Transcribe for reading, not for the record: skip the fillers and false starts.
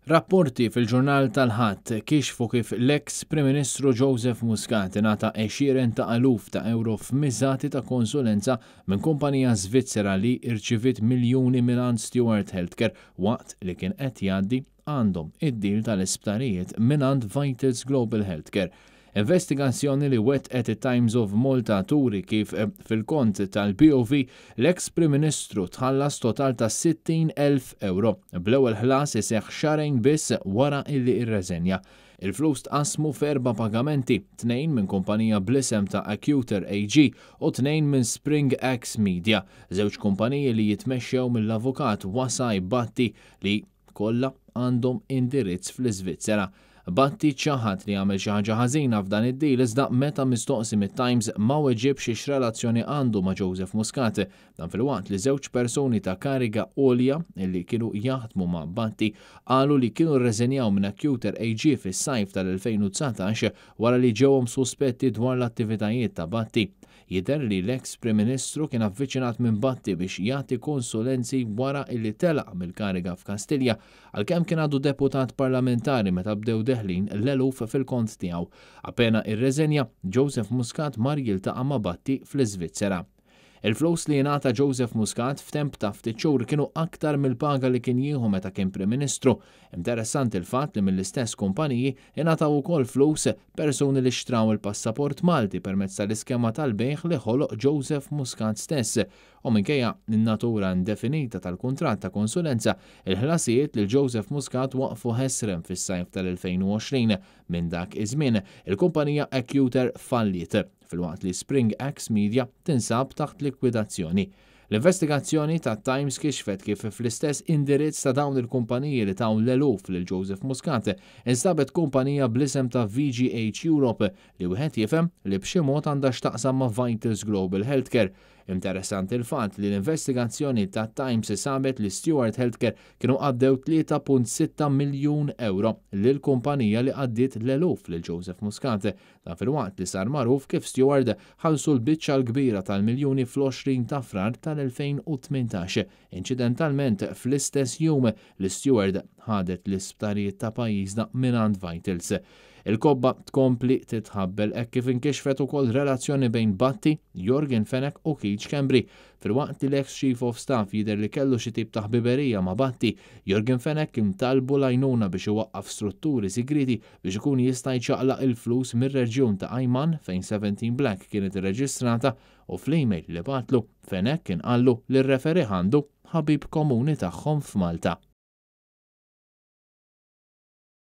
Rapporti fil-ġurnal tal-Ħadd kixfu kif l-eks Prim Ministru Joseph Muscat ingħata għexieren ta' eluf ta' ewro f'miżati ta' konsulenza minn kumpanija Svizzera li rċiviet miljuni mingħand Steward Healthcare waqt li kien qed jgħaddi għandhom id-deal tal-isptarijiet mingħand Vitals Global Healthcare. Investigazzjoni li wettqet it-Times of Malta turi kif fil-kont tal-BOV l-eks Prim Ministru tħallas total ta' 60,000 ewro, bl-ewwel ħlas iseħħ xahrejn biss wara illi rreżenja. Il-flus tqassmu f'erba' pagamenti, tnejn minn kumpanija bl-isem ta' Acuter AG u tnejn minn Spring X Media, żewġ kumpaniji li jitmexxew mill-avukat Wasai Bhatti li kollha għandhom indirizz fl-Iżvizzera. Bhatti ċaħad li għamel xi ħaġa ħażina f'dan id-deal iżda meta mistoqsi mit-Times ma weġibx x'relazzjoni għandu ma' Joseph Muscat. Dan filwaqt li żewġ persuni ta' kariga għolja li kienu jaħdmu ma' Bhatti qalu li kienu rreżenjaw minn Acuter AG fis-sajf tal-2019 wara li ġewhom suspetti dwar l-attivitajiet ta' Bhatti. Jidher li l-eks Prim Ministru kien avviċinat minn Bhatti biex jagħti konsulenzi wara illi telaq mill-kariga f'Kastilja għalkemm kien għadu deputat parlamentari meta bdew deħlin l-eluf fil-kont tiegħu. Appena irreżenja, Joseph Muscat mar jiltaqa' ma' Bhatti fl-Iżvizzera. Il-flus li jingħata Joseph Muscat f'temp ta' ftit xhur kienu aktar mill-paga li kien jieħu meta kien Prim Ministru. Interessanti l-fatt li mill-istess kumpaniji ingħataw ukoll flus persuni li xtraw il-passaport Malti permezz tal-iskema tal-bejgħ li ħoloq Joseph Muscat stess. U minkejja n-natura indefinita tal-kuntratt ta' konsulenza, il-ħlasijiet lil Joseph Muscat waqfu ħesrem fis-sajf tal-2020. Minn dak iż-żmien, il-kumpanija Acuter falliet, filwaqt li Spring X Media tinsab taħt likwidazzjoni. L-investigazzjoni ta' Times kixfet kif fl-istess indirizz ta' dawn il-kumpaniji li taw l-eluf lil Joseph Muscat instabet kumpanija bl-isem ta' VGH Europe li wieħed jifhem li b'xi mod għandha x'taqsam ma' Vitals Global Healthcare. Interessanti l-fatt li l-investigazzjoni ta' Times sabet li Steward Healthcare kienu għaddew 3.6 miljun euro lil kumpanija li għaddiet l-eluf lil Joseph Muscat. Dan filwaqt li sar magħruf kif Steward ħallsu l-biċċa l-kbira tal-miljuni fl-20 ta' Frar tal-2018. Inċidentalment fl-istess jum li Steward ħadet l-isptarijiet ta' pajjiżna mingħand Vitals. Il-kobba tkompli titħabbel hekk kif inkixfet ukoll relazzjoni bejn Bhatti, Yorgen Fenech u Keith Schembri. Filwaqt li l-ex Chief of Staff jidher li kellu xi tip ta' ħbiberija ma' Bhatti, Yorgen Fenech kien talbu l-għajnuna biex iwaqqaf strutturi sigriti biex ikun jista' jċaqlaq il-flus mir-reġjun ta' Ajman fejn 17 Black kienet irreġistrata u fl-email li bagħatlu Fenech kien qallu li rreferih għandu ħabib komuni tagħhom f'Malta.